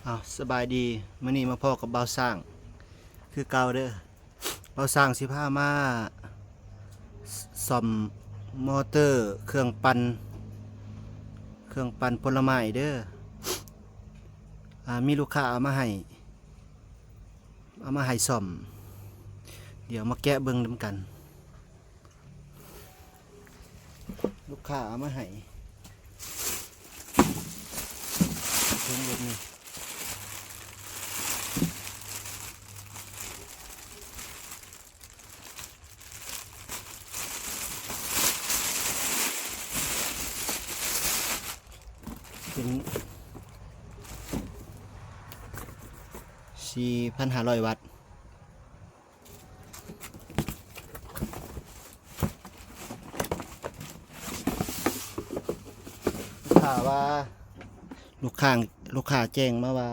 ອ້າວ ສະບາຍດີ ມື້ນີ້ມາພໍ້ກັບບ່າວຊ້າງຄືເກົ່າເດີ້. ບ່າວຊ້າງຊິພາມາ ສ- ສ້ອມມໍເຕີເຄື່ອງປັ່ນ ເຄື່ອງປັ່ນຜົນລະໄມ້ເດີ້. ອ່າ ມີລູກຄ້າເອົາມາໃຫ້ ເອົາມາໃຫ້ສ້ອມ. ດຽວມາແກະເບິ່ງນຳກັນ. ລູກຄ້າເອົາມາໃຫ້ ເຖິງລົດນີ້ ເປັນ ສີ່ພັນຫ້າຮ້ອຍວັດ. ລູກຄ້າວ່າ ລູກຄ້າ ລູກຄ້າແຈ້ງມາວ່າ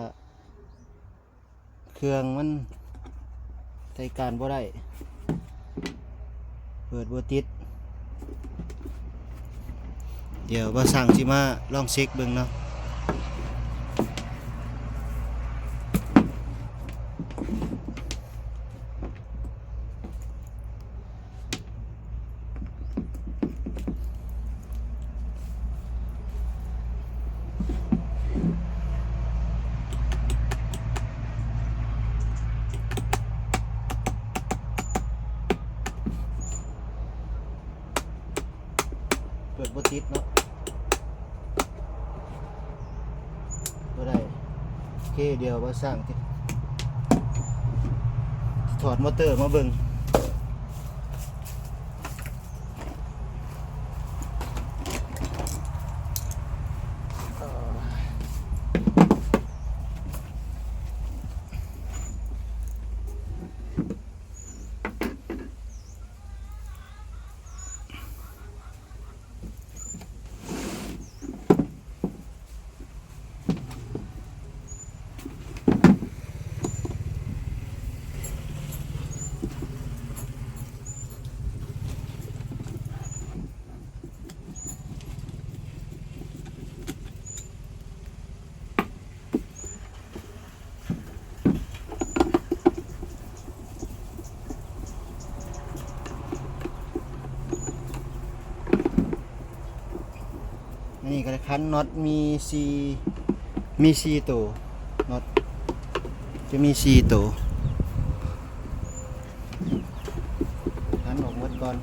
ເຄື່ອງມັນໃຊ້ການບໍ່ໄດ້ ເປີດບໍ່ຕິດ. ດຽວບ່າວຊ້າງຊິມາລອງເຊັກເບິ່ງເນາະ. ເປີດບໍ່ຕິດເນາະ ບໍ່ໄດ້. ໂອເຄ ດຽວບ່າວຊ້າງຊິຖອດມໍເຕີມາເບິ່ງ. ອັນນີ້ກໍໄດ້ ຄັນນັອດມີສີ່ ມີສີ່ໂຕ ນັອດຈະມີສີ່ໂຕ. ຫັນອອກໝົດກ່ອນ.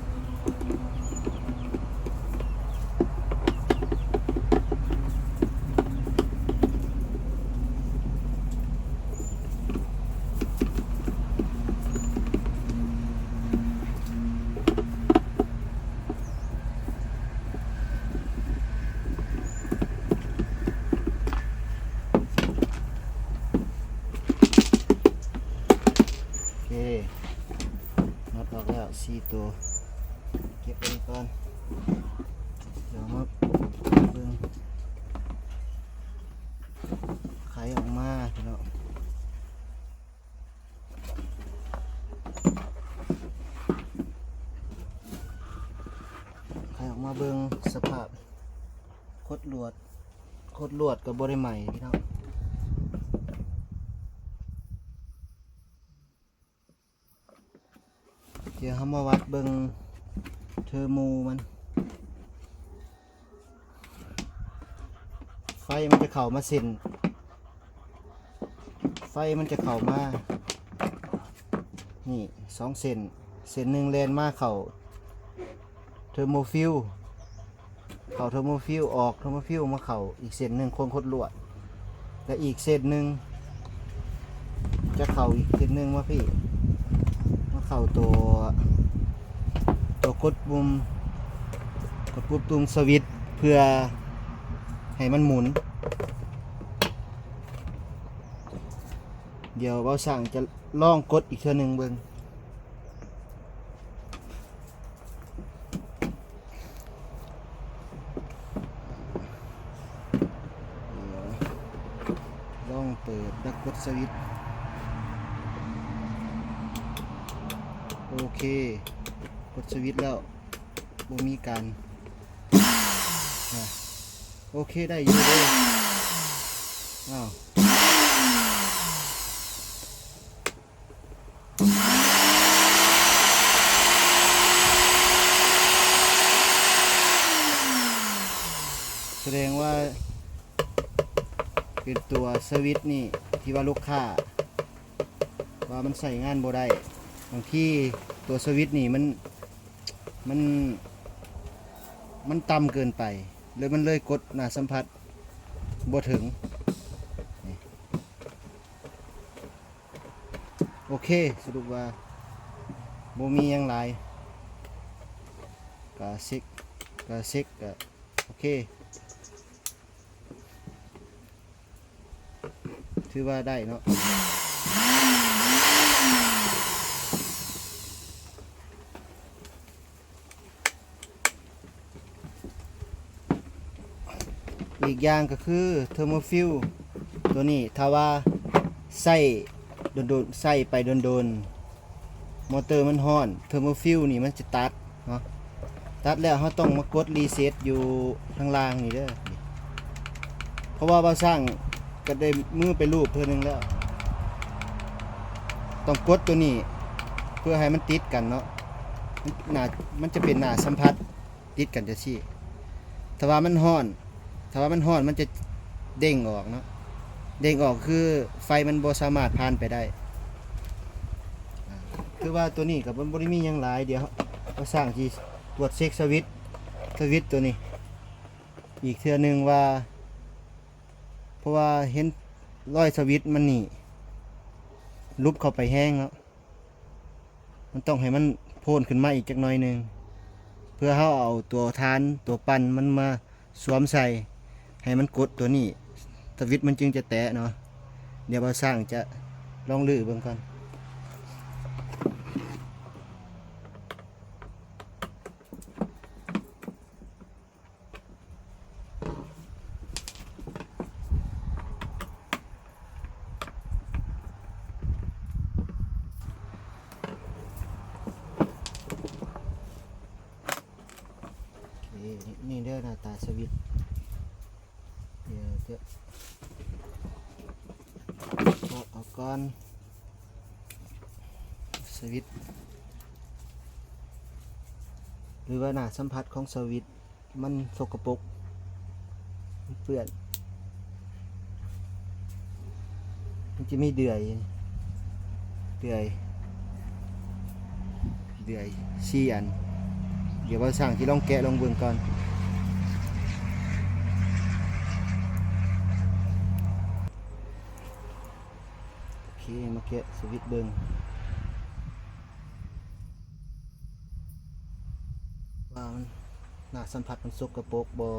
ໂອເຄ ນັອດອອກແລ້ວສີ່ໂຕ ເກັບໄວ້ກ່ອນ. ດຽວມາເບິ່ງ ໄຂອອກມາພີ່ນ້ອງ ໄຂອອກມາເບິ່ງສະພາບ ຄົດລວດ ຄົດລວດກໍບໍ່ໄດ້ໃໝ່ພີ່ນ້ອງ. ດຽວເຮົາມາວັດເບິ່ງເທີໂມມັນ ໄຟມັນຈະເຂົ້າມາເສັ້ນ ໄຟມັນຈະເຂົ້າມາ ນີ້ ສອງເສັ້ນ ເສັ້ນໜຶ່ງແລ່ນມາເຂົ້າເທີໂມຟິວ ເຂົ້າເທີໂມຟິວ ອອກເທີໂມຟິວ ມາເຂົ້າອີກເສັ້ນໜຶ່ງ ຄົງຄົດລວດ ແລະ ອີກເສັ້ນໜຶ່ງຈະເຂົ້າອີກເສັ້ນໜຶ່ງມາພີ້ ມາເຂົ້າໂຕ ໂຕກົດປຸ່ມ ກົດປຸ່ມ ປຸ່ມສະວິດ ເພື່ອໃຫ້ມັນໝູນ. ດຽວບ່າວຊ້າງຈະລອງກົດອີກເທື່ອໜຶ່ງເບິ່ງ. ລອງເປີດ ແລ້ວກົດສະວິດ. ໂອເຄ ກົດສະວິດແລ້ວ ບໍ່ມີການ ອ່າ ໂອເຄ ໄດ້ຢູ່ເດີ້. ອ້າວ ເປັນຕົວສະວິດນີ້ ທີ່ວ່າລູກຄ້າວ່າມັນໃຊ້ງານບໍ່ໄດ້. ບາງທີຕົວສະວິດນີ້ມັນ ມັນ ມັນຕ່ຳເກີນໄປ ແລ້ວມັນເລີຍກົດໜ້າສຳຜັດບໍ່ເຖິງ. ນີ້ ໂອເຄ ສະຫຼຸບວ່າບໍ່ມີຫຍັງຫຼາຍ ກະເຊັກ ກະເຊັກ ກະໂອເຄ ຖືວ່າໄດ້ເນາະ. ອີກຢ່າງກໍຄືເທີໂມຟິວຕົວນີ້ ຖ້າວ່າໃຊ້ດົນໆ ໃຊ້ໄປດົນໆ ມໍເຕີມັນຮ້ອນ ເທີໂມຟິວນີ້ມັນຈະຕັດເນາະ. ຕັດແລ້ວເຮົາຕ້ອງມາກົດຣີເຊັດຢູ່ທາງລ່າງນີ້ເດີ ເພາະວ່າບ່າວຊ້າງກໍໄດ້ມືໄປລູບເທື່ອໜຶ່ງແລ້ວ ຕ້ອງກົດຕົວນີ້ເພື່ອໃຫ້ມັນຕິດກັນເນາະ. ໜ້າ ມັນຈະເປັນໜ້າສຳຜັດ ຕິດກັນຈັ່ງຊີ້ ຖ້າວ່າມັນຮ້ອນ ຖ້າວ່າມັນຮ້ອນມັນຈະເດ້ງອອກເນາະ. ເດ້ງອອກຄືໄຟມັນບໍ່ສາມາດຜ່ານໄປໄດ້. ຄືວ່າຕົວນີ້ກໍບໍ່ ບໍ່ໄດ້ມີຫຍັງຫຼາຍ ດຽວບ່າວຊ້າງຊິຕວດເຊັກສະວິດ ສະວິດຕົວນີ້ອີກເທື່ອໜຶ່ງວ່າ ເພາະວ່າເຫັນລອຍສະວິດມັນນີ້ຫຼຸບເຂົ້າໄປແຮງເນາະ. ມັນຕ້ອງໃຫ້ມັນໂພນຂຶ້ນມາອີກຈັກໜ້ອຍໜຶ່ງ ເພື່ອເຮົາເອົາຕົວທານ ຕົວປັ່ນມັນມາສວມໃສ່ ໃຫ້ມັນກົດຕົວນີ້ ສະວິດມັນຈຶ່ງຈະແຕະເນາະ. ດຽວບ່າວຊ້າງຈະລອງຮື້ເບິ່ງກ່ອນ. ໂອເຄ ນີ້ເດີໜ້າຕາສະວິດ ດຽວຈະເຄາະເອົາກ່ອນ ສະວິດ ຫຼືວ່າໜ້າສຳຜັດຂອງສະວິດ ມັນສົກກະປົກ ມັນເປື້ອນ ມັນຈະມີເດືອຍ ເດືອຍ ເດືອຍສີ່ອັນ. ດຽວບ່າວຊ້າງຊິລອງແກະລອງເບິ່ງກ່ອນ. ໂອເຄ ມາແກະສະວິດເບິ່ງວ່າມັນ ໜ້າສຳຜັດມັນສົກກະປົກບໍ່.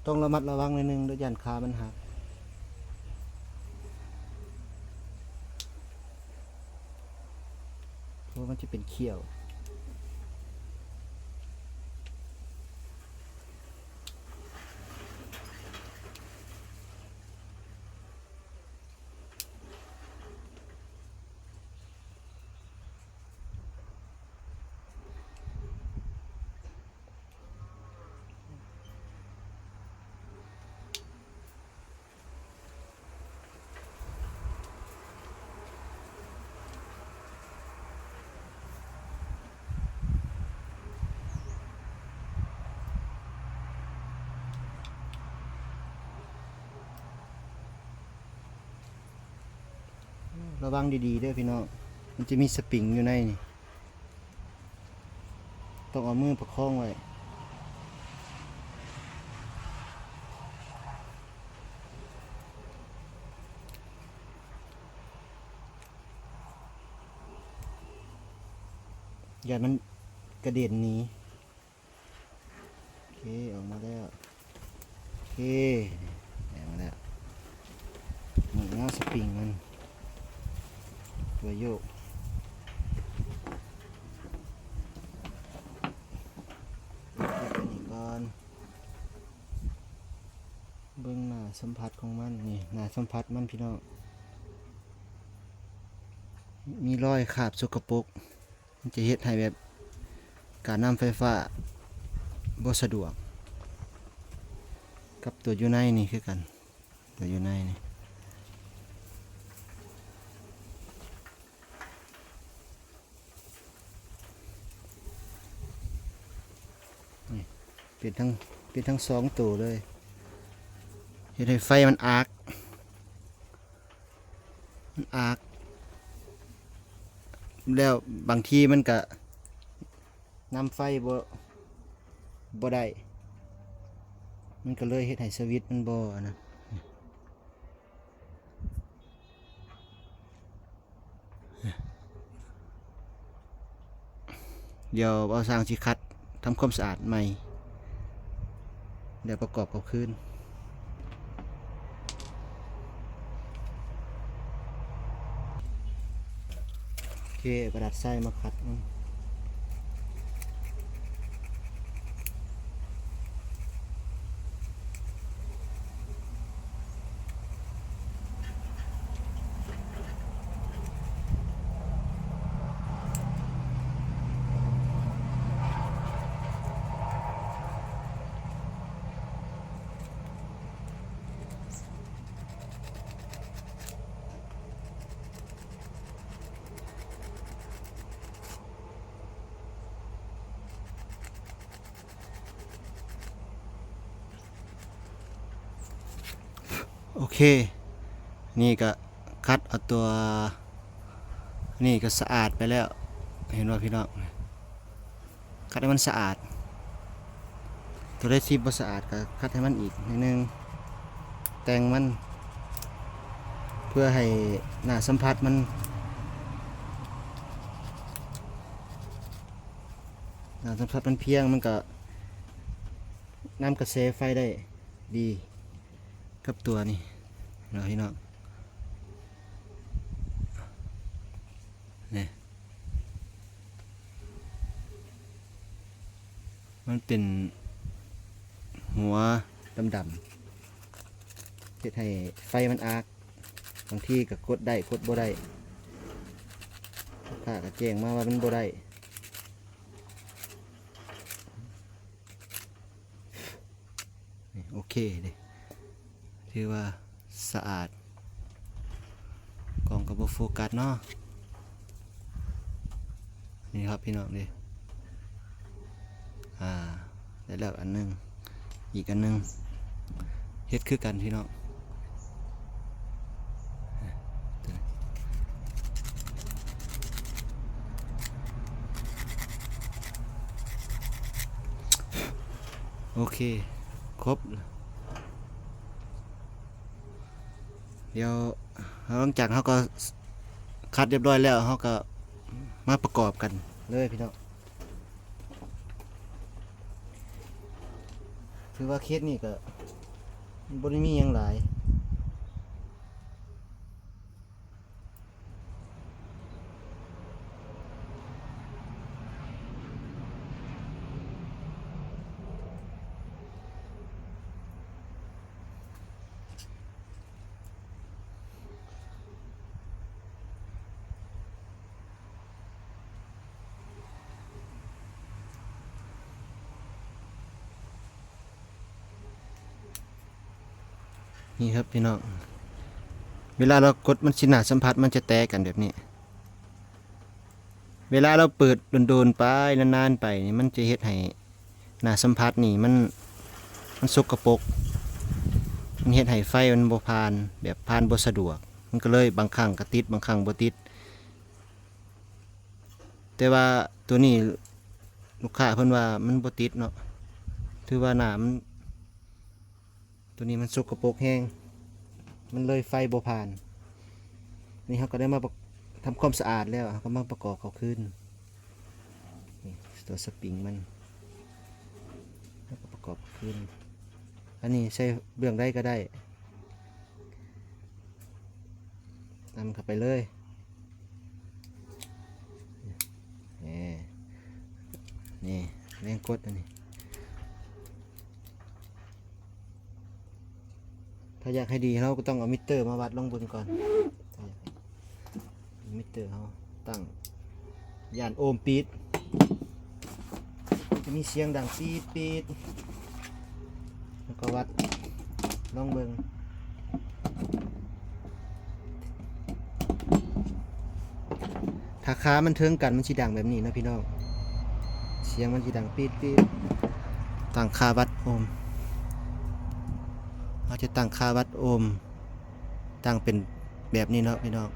ຕ້ອງລະມັດລະວັງໜ້ອຍໜຶ່ງເດີ ຢ້ານຂາມັນຫັກ ເພາະວ່າມັນຈະເປັນຂ້ຽວ. ລະວັງດີໆເດີພີ່ນ້ອງ ມັນຈະມີສະປຣິງຢູ່ໃນນີ້ ຕ້ອງເອົາມືປະຄອງໄວ້ ຢ້ານມັນກະເດັນໜີ. ໂອເຄ ອອກມາແລ້ວ ໂອເຄ ອອກມາແລ້ວ ນີ້ເນາະ ສະປຣິງມັນ ຕົວໂຍກ ເກັບໄວ້ນີ້ກ່ອນ ເບິ່ງໜ້າສຳຜັດຂອງມັນ ນີ້ໜ້າສຳຜັດມັນພີ່ນ້ອງ ມີລອຍຄາບສົກກະປົກ. ມັນຈະເຮັດໃຫ້ແບບການນຳໄຟຟ້າບໍ່ສະດວກ. ກັບຕົວຢູ່ໃນນີ້ຄືກັນ ຕົວຢູ່ໃນນີ້ ນີ້ ເປັນທັງ ເປັນທັງສອງໂຕເລີຍ ເຮັດໃຫ້ໄຟມັນອາກ ມັນອາກ ແລ້ວບາງທີມັນກະນຳໄຟບໍ່ ບໍ່ໄດ້ ມັນກະເລີຍເຮັດໃຫ້ສະວິດມັນບໍ່ ອັນນັ້ນ. ດຽວບ່າວຊ່າງຊິຂັດທຳຄວາມສະອາດໃໝ່ ແລ້ວປະກອບເຂົ້າຄືນ. ໂອເຄ ເອົາກະດາດຊາຍມາຂັດມັນ. ໂອເຄ ນີ້ກະຂັດເອົາຕົວ ນີ້ກະສະອາດໄປແລ້ວ ເຫັນບໍ່ພີ່ນ້ອງ? ຂັດໃຫ້ມັນສະອາດ ຕົວໃດທີ່ບໍ່ສະອາດກະຂັດໃຫ້ມັນອີກໜ້ອຍໜຶ່ງ ແຕ່ງມັນ ເພື່ອໃຫ້ໜ້າສຳຜັດມັນ ໜ້າສຳຜັດມັນພຽງ ມັນກະນຳກະແສໄຟໄດ້ດີ ກັບຕົວນີ້ເນາະພີ່ນ້ອງ ນີ້ ມັນເປັນຫົວດຳໆ ເຮັດໃຫ້ໄຟມັນອາກ ບາງທີກະກົດໄດ້ກົດບໍ່ໄດ້ ລູກຄ້າກະແຈ້ງມາວ່າມັນບໍ່ໄດ້. ນີ້ ໂອເຄເດ້ ຖືວ່າສະອາດ ກ້ອງກະບໍ່ໂຟກັດເນາະ ນີ້ຄັບພີ່ນ້ອງເດ້ ອ່າ ໄດ້ແລ້ວອັນໜຶ່ງ ອີກອັນໜຶ່ງ ເຮັດຄືກັນພີ່ນ້ອງ. ໂອເຄ ຄົບ ດຽວ ຫຼັງຈາກເຮົາກໍຂັດຮຽບຮ້ອຍແລ້ວ ເຮົາກໍມາປະກອບກັນເລີຍພີ່ນ້ອງ. ຖືວ່າເຄສນີ້ກໍບໍ່ໄດ້ມີຫຍັງຫຼາຍ. ນີ້ຄັບພີ່ນ້ອງ ເວລາເຮົາກົດມັນຊິໜ້າສຳຜັດ ມັນຈະແຕະກັນແບບນີ້. ເວລາເຮົາເປີດດົນໆໄປ ນານໆໄປນີ້ ມັນຈະເຮັດໃຫ້ໜ້າສຳຜັດນີ້ມັນ ມັນສົກກະປົກ ມັນເຮັດໃຫ້ໄຟມັນບໍ່ຜ່ານ ແບບຜ່ານບໍ່ສະດວກ ມັນກໍເລີຍບາງຄັ້ງກໍຕິດ ບາງຄັ້ງບໍ່ຕິດ. ແຕ່ວ່າໂຕນີ້ລູກຄ້າເພິ່ນວ່າມັນບໍ່ຕິດເນາະ ຖືວ່າໜ້າມັນ ໂຕນີ້ມັນສົກກະປົກແຮງ ມັນເລີຍໄຟບໍ່ຜ່ານ. ນີ້ເຮົາກໍໄດ້ມາປະ ທຳຄວາມສະອາດແລ້ວ ເຮົາກໍມາປະກອບເຂົ້າຄືນ ນີ້ ຕົວສະປຣິງມັນ ເຮົາກໍປະກອບເຂົ້າຄືນ. ອັນນີ້ໃສ່ເບື້ອງໃດກໍໄດ້ ນຳເຂົ້າໄປເລີຍ ນີ້ ນີ້ ແຮງກົດອັນນີ້. ຖ້າຢາກໃຫ້ດີ ເຮົາກໍຕ້ອງເອົາມິເຕີມາວັດລອງເບິ່ງກ່ອນ ມິເຕີເຮົາຕັ້ງ ຢ້ານໂອມປີດ ຈະມີສຽງດັງປີດໆ ແລ້ວກໍວັດ ລອງເບິ່ງ. ຖ້າຂາມັນເຖິງກັນ ມັນຊິດັງແບບນີ້ເນາະພີ່ນ້ອງ, ສຽງມັນຊິດັງປີດໆ. ຕັ້ງຄ່າວັດໂອມ, ເຮົາຈະຕັ້ງຄ່າວັດໂອມ ຕັ້ງເປັນແບບນີ້ເນາະພີ່ນ້ອງ,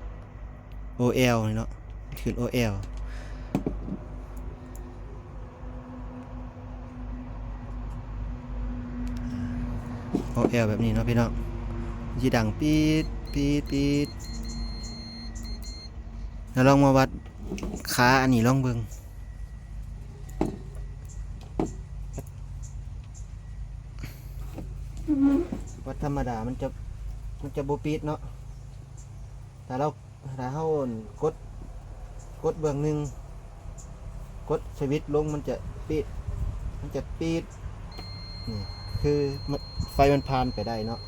ໂອແອວນີ້ເນາະ, ຂຶ້ນໂອແອວ. ໂອແອວແບບນີ້ເນາະພີ່ນ້ອງ, ມັນຊິດັງປີດ ປີດ ປີດ. ແລ້ວລອງມາວັດຂາອັນນີ້ລອງເບິ່ງ, ວັດທຳມະດາມັນຈະ ມັນຈະບໍ່ປີດເນາະ. ຖ້າເຮົາ ຖ້າເຮົາກົດ ກົດເບື້ອງໜຶ່ງ ກົດສະວິດລົງ ມັນຈະປີດ ມັນຈະປີດ. ນີ້ຄື ໄຟມັນຜ່ານໄປໄດ້ເນາະ,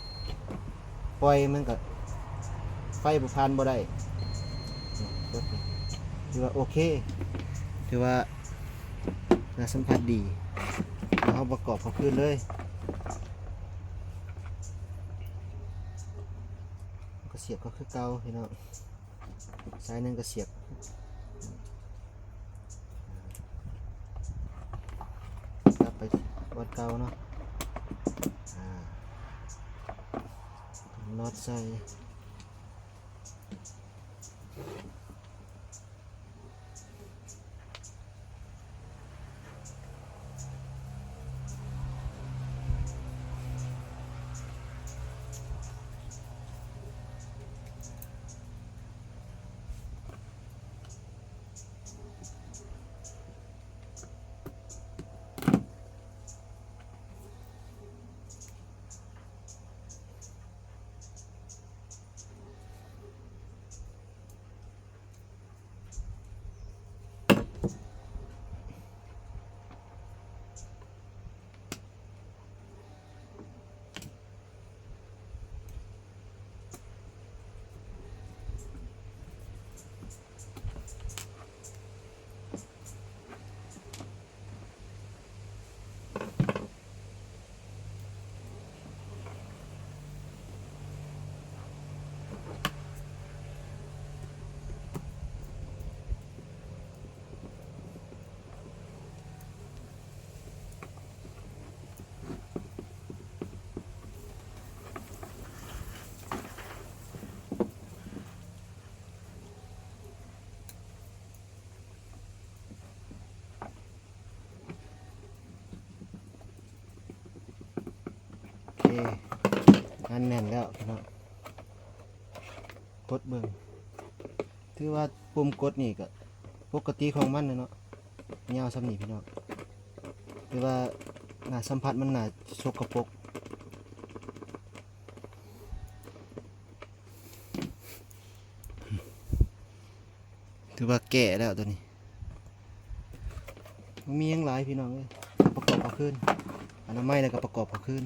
ປ່ອຍມັນກໍ ໄຟບໍ່ຜ່ານບໍ່ໄດ້. ນີ້ກົດນີ້ ຖືວ່າໂອເຄ, ຖືວ່າໜ້າສຳຜັດດີ. ເຮົາປະກອບເຂົ້າຄືນເລີຍ, ກໍສຽບເຂົ້າຄືເກົ່າພີ່ນ້ອງ. ສາຍໜຶ່ງກໍສຽບ ກັບໄປວັດເກົ່າເນາະ. ອາ ຖອດນັອດໃສ່. ໂອເຄ ອັດແໜ້ນແລ້ວພີ່ນ້ອງ, ກົດເບິ່ງ ຖືວ່າປຸ່ມກົດນີ້ກໍປົກກະຕິຂອງມັນແຫຼະເນາະ, ຍາວສ່ຳນີ້ພີ່ນ້ອງ, ແຕ່ວ່າໜ້າສຳຜັດມັນໜ້າສົກກະປົກ. ຖືວ່າແກ້ແລ້ວໂຕນີ້, ບໍ່ມີຫຍັງຫຼາຍພີ່ນ້ອງເອີຍ, ປະກອບເອົາຄືນ, ອະນາໄມແລ້ວກໍປະກອບເອົາຄືນ.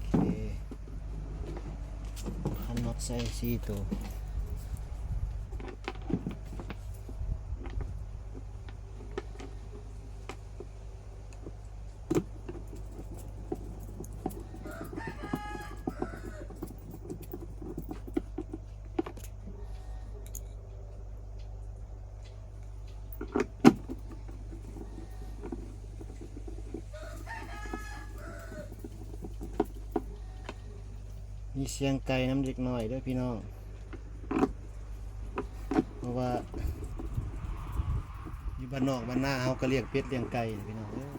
ໂອເຄ ຄັນ ໃສ່ສີ່ໂຕ. ມີສຽງໄກ່ນຳເດັກນ້ອຍເດີພີ່ນ້ອງ ເພາະວ່າຢູ່ບ້ານນອກບ້ານນາເຮົາກໍລ້ຽງເປັດລ້ຽງໄກ່ພີ່ນ້ອງເອີຍ.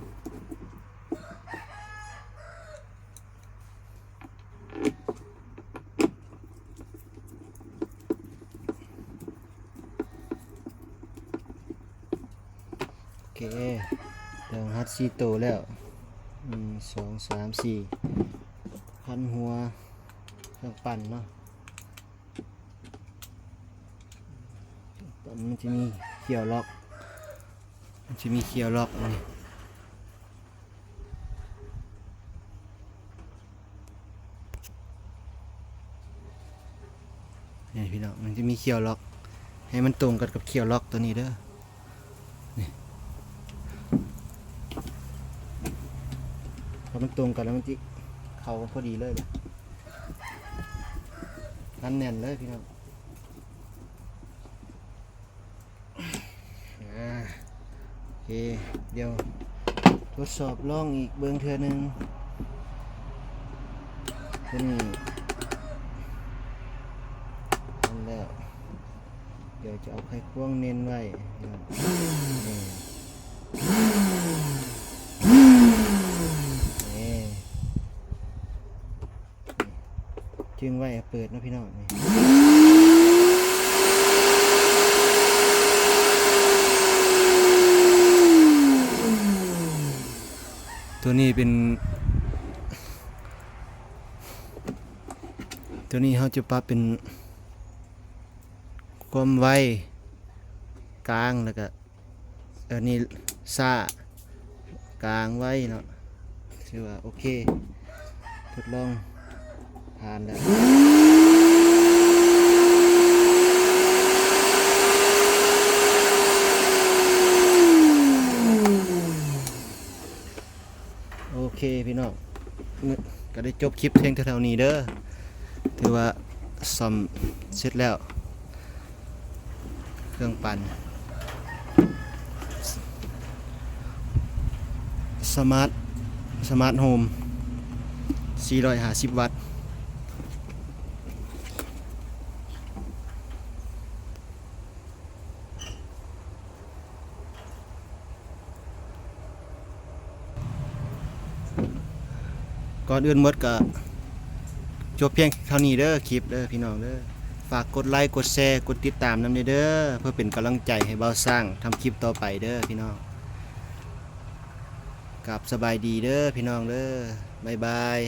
ໂອເຄ ເຄື່ອງຮັດສີ່ໂຕແລ້ວ ໜຶ່ງ ສອງ ສາມ ສີ່ ພັນຫົວເຄື່ອງປັ່ນເນາະ. ມັນຈະມີເຂົ້ວລັອກ ມັນຈະມີເຂົ້ວລັອກນີ້ ນີ້ພີ່ນ້ອງ ມັນຈະມີເຂົ້ວລັອກ ໃຫ້ມັນຕົງກັນກັບເຂົ້ວລັອກຕົວນີ້ເດີ ນີ້ ພໍມັນຕົງກັນແລ້ວມັນຊິເຂົ້າກັນພໍດີເລີຍ ພັນແໜ້ນເລີຍພີ່ນ້ອງ. ອາ ໂອເຄ ດຽວທົດສອບລອງອີກເບິ່ງເທື່ອໜຶ່ງ ຕົວນີ້ ນັ້ນແລ້ວ ດຽວຈະເອົາໄຂຄວງເໜັນໄວ້ ນີ້ ນີ້ ນີ້. ຈຶ່ງໄວ້ເປີດເນາະພີ່ນ້ອງ ນີ້ ຕົວນີ້ເປັນ ຕົວນີ້ເຮົາຈະປັບເປັນຄວາມໄວ ກາງ ແລ້ວກະ ອັນນີ້ຊ້າ ກາງ ໄວເນາະ ຖືວ່າໂອເຄ ທົດລອງຜ່ານແລ້ວ. ໂອເຄພີ່ນ້ອງ ກໍໄດ້ຈົບຄລິບພຽງເທົ່ານີ້ເດີ ຖືວ່າສ້ອມເສັດແລ້ວ ເຄື່ອງປັ່ນ ສະມາດ ສະມາດໂຮມ ສີ່ຮ້ອຍຫ້າສິບວັດ. ກ່ອນອື່ນໝົດກໍຈົບພຽງເທົ່ານີ້ເດີ ຄລິບເດີພີ່ນ້ອງເດີ ຝາກກົດໄລ ກົດແຊ ກົດຕິດຕາມນຳແດ່ເດີ ເພື່ອເປັນກຳລັງໃຈໃຫ້ບ່າວຊ້າງທຳຄລິບຕໍ່ໄປເດີພີ່ນ້ອງ. ກາບສະບາຍດີເດີພີ່ນ້ອງເດີ ບາຍບາຍ.